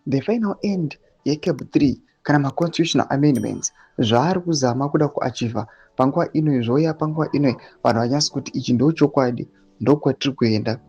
The final end yeCAB 3 kana maconstitutional amendments zvaari kuzama kuda kuachieva panguva ino, zvouya panguva ino, vanhu vanyatsi kuti ichi ndo chokwadi, ndokwatiri kuenda.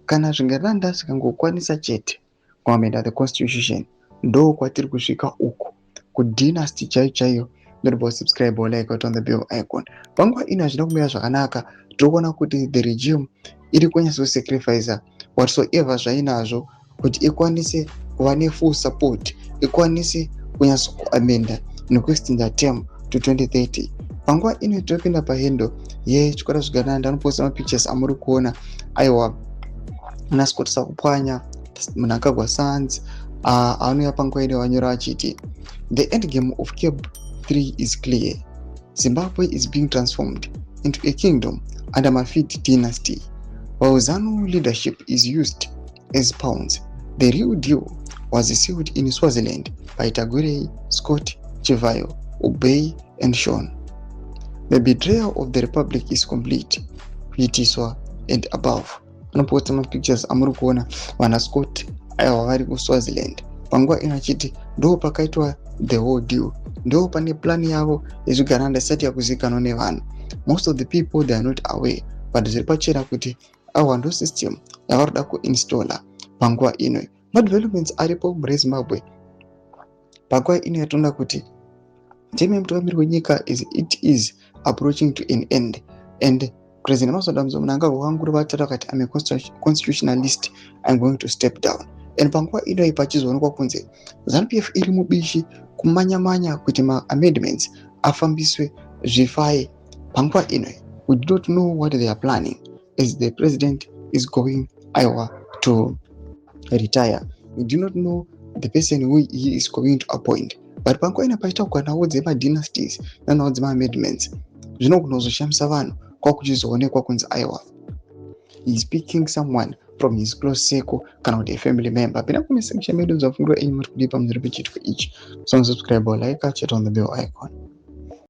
Kana zvigananda zvikangokwanisa chete kuamenda the constitution, ndo kwatiri kusvika uku, kudynasty chaiyo chaiyo. Ndinoba subscribe, like, on the bell icon. Panguva ino hazvina kumira zvakanaka. Tiri kuona kuti the regime iri kunyatsosacrifica whatsoever zvainazvo kuti ikwanise kuva nefull support, ikwanise kunyatsokuamenda nekuextenda term to 2030. Panguva ino tiri kuenda pahandle yechikwata zvigananda, anoposta mapictures amuri kuona. Aiwa, naScott Sakupwanya, Mnangagwa Sons anouya panguva ino vanyora vachiti, "The end game of CAB 3 is clear. Zimbabwe is being transformed into a kingdom under Mafid dynasty while ZANU leadership is used as pawns. The real deal was sealed in Swaziland by Tagwirei, Scott, Chivayo, Obey and Sean. The betrayal of the republic is complete." Kuitiswa and above anoposta mapictures amuri kuona vana Scott, aiwa, vari kuSwaziland panguva ino, achiti ndo pakaitwa the whole deal, ndo pane plan yavo yezvigananda isati yakuzivikanwa nevanhu. Most of the people, they are not aware, but zviri pachena kuti aiwa, ndo system yavari kuda kuinstalla panguva ino. Madevelopments aripo mure Zimbabwe panguva ino yatinoda kuti term yemutungamiri wenyika is, it is approaching to an end, and President Emmerson Dambudzo Mnangagwa vakanguri vataura vakati, "I'm a constitutionalist, I'm going to step down." And panguva ino pachizoonekwa kunze ZANU PF iri mubishi kumanya-manya kuti maamendments afambiswe zvifaye. Panguva ino we do not know what they are planning as the president is going, aiwa, to retire. We do not know the person who he is going to appoint, but panguva ino pachitaurwa nhau dzemadynasties nenhau dzemaamendments, zvinogona kuzoshamisa vanhu kwakuchizoonekwa kunzi aiwa, he is picking someone from his close circle kana kuti a family member. Pinda kucomment section medu, dzapfungura enyu muri kudii pamusoro pechiitiko ichi. So subscribe or like, chat on the bell icon.